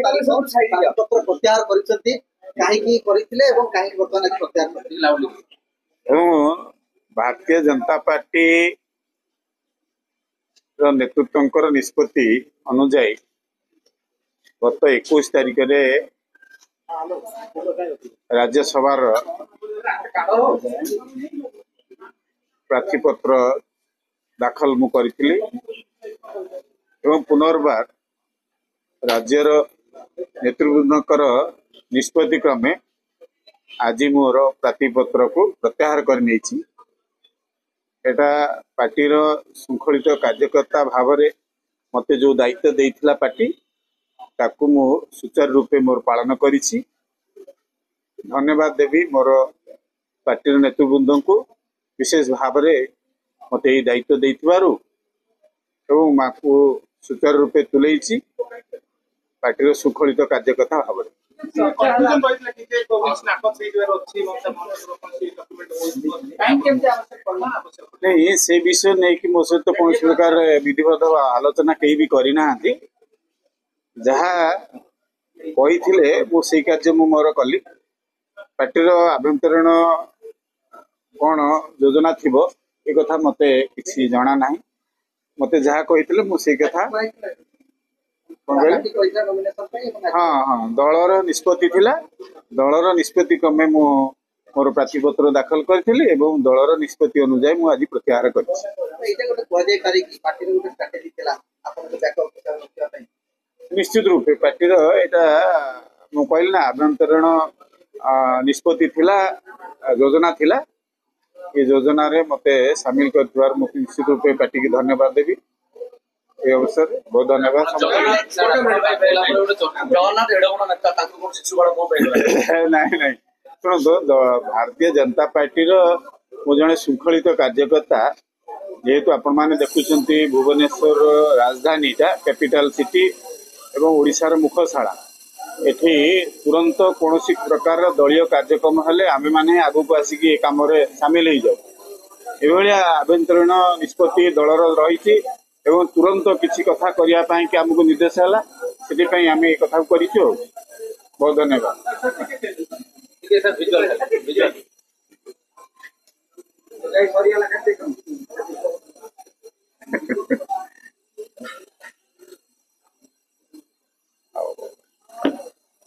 ତାରିଖ ପ୍ରାର୍ଥୀପତ୍ର ପ୍ରତ୍ୟାହାର କରିଛନ୍ତି, କାହିଁକି କରିଥିଲେ ଏବଂ କାହିଁକି ବର୍ତ୍ତମାନ ଆଜି ପ୍ରତ୍ୟାହାର କରିଛନ୍ତି? ଏବଂ ଭାରତୀୟ ଜନତା ପାର୍ଟି ର ନେତୃତ୍ୱଙ୍କର ନିଷ୍ପତ୍ତି ଅନୁଯାୟୀ ଗତ 21 ତାରିଖରେ ରାଜ୍ୟସଭାର ପ୍ରାର୍ଥୀପତ୍ର ଦାଖଲ ମୁଁ କରିଥିଲି ଏବଂ ପୁନର୍ବାର ରାଜ୍ୟର ନେତୃବୃନ୍ଦଙ୍କର ନିଷ୍ପତ୍ତି କ୍ରମେ ଆଜି ମୋର ପ୍ରାର୍ଥୀପତ୍ରକୁ ପ୍ରତ୍ୟାହାର କରିନେଇଛି। ଏଟା ପାର୍ଟିର ଶୃଙ୍ଖଳିତ କାର୍ଯ୍ୟକର୍ତ୍ତା ଭାବରେ ମୋତେ ଯେଉଁ ଦାୟିତ୍ୱ ଦେଇଥିଲା ପାର୍ଟି, ତାକୁ ମୁଁ ସୁଚାରୁ ରୂପେ ମୋର ପାଳନ କରିଛି। ଧନ୍ୟବାଦ ଦେବି ମୋର ପାର୍ଟିର ନେତୃବୃନ୍ଦଙ୍କୁ, ବିଶେଷ ଭାବରେ ମୋତେ ଏଇ ଦାୟିତ୍ୱ ଦେଇଥିବାରୁ, ଏବଂ ମାକୁ ସୁଚାରୁ ରୂପେ ତୁଲେଇଛି ପାର୍ଟିର ଶୃଙ୍ଖଳିତ କାର୍ଯ୍ୟକର୍ତ୍ତା ଭାବରେ। ନାଇଁ, ସେ ବିଷୟ ନେଇକି ମୋ ସହିତ କୌଣସି ପ୍ରକାର ବିଧିବଦ୍ଧ ଆଲୋଚନା କେହି ବି କରିନାହାନ୍ତି। ଯାହା କହିଥିଲେ ମୁଁ ସେଇ କାର୍ଯ୍ୟ ମୁଁ ମୋର କଲି। ପାର୍ଟିର ଆଭ୍ୟନ୍ତରୀଣ କଣ ଯୋଜନା ଥିବ ଏ କଥା ମତେ କିଛି ଜଣା ନାହିଁ। ମତେ ଯାହା କହିଥିଲେ ମୁଁ ସେଇ କଥା। କଣ କହିଲେ? ହଁ ହଁ, ଦଳର ନିଷ୍ପତ୍ତି ଥିଲା। ଦଳର ନିଷ୍ପତ୍ତି କ୍ରମେ ମୁଁ ମୋର ପ୍ରାର୍ଥୀପତ୍ର ଦାଖଲ କରିଥିଲି ଏବଂ ଦଳର ନିଷ୍ପତ୍ତି ଅନୁଯାୟୀ ମୁଁ ଆଜି ପ୍ରତ୍ୟାହାର କରିଛି। ଏଇଟା ଗୋଟେ କୁହାଯାଇପାରେ କି ପାର୍ଟିର ଗୋଟେ ଷ୍ଟ୍ରାଟେଜି ଥିଲା ଆପଣଙ୍କୁ ବ୍ୟାକଅପ୍ ରଖିବା ପାଇଁ? ନିଶ୍ଚିତ ରୂପେ ପାର୍ଟିର ଏଇଟା ମୁଁ କହିଲି ନା, ଆଭ୍ୟନ୍ତରୀଣ ନିଷ୍ପତ୍ତି ଥିଲା, ଯୋଜନା ଥିଲା। ଏ ଯୋଜନାରେ ମତେ ସାମିଲ କରିଥିବାରୁ ମୁଁ ନିଶ୍ଚିତ ରୂପେ ପାର୍ଟିକି ଧନ୍ୟବାଦ ଦେବି ଏ ଅବସରରେ। ବହୁତ ଧନ୍ୟବାଦ। ନାଇଁ ନାଇଁ, ଶୁଣନ୍ତୁ, ଭାରତୀୟ ଜନତା ପାର୍ଟିର ମୁଁ ଜଣେ ଶୃଙ୍ଖଳିତ କାର୍ଯ୍ୟକର୍ତ୍ତା। ଯେହେତୁ ଆପଣମାନେ ଦେଖୁଛନ୍ତି ଭୁବନେଶ୍ୱର ରାଜଧାନୀଟା କ୍ୟାପିଟାଲ ସିଟି ଏବଂ ଓଡ଼ିଶାର ମୁଖଶାଳା, ଏଠି ତୁରନ୍ତ କୌଣସି ପ୍ରକାରର ଦଳୀୟ କାର୍ଯ୍ୟକ୍ରମ ହେଲେ ଆମେମାନେ ଆଗକୁ ଆସିକି ଏ କାମରେ ସାମିଲ ହେଇଯାଉ। ଏଭଳିଆ ଆଭ୍ୟନ୍ତରୀଣ ନିଷ୍ପତ୍ତି ଦଳର ରହିଛି ଏବଂ ତୁରନ୍ତ କିଛି କଥା କରିବା ପାଇଁ କି ଆମକୁ ନିର୍ଦ୍ଦେଶ ହେଲା, ସେଥିପାଇଁ ଆମେ ଏ କଥାକୁ କରିଛୁ। ଆଉ ବହୁତ ଧନ୍ୟବାଦ। ସରିଗଲା।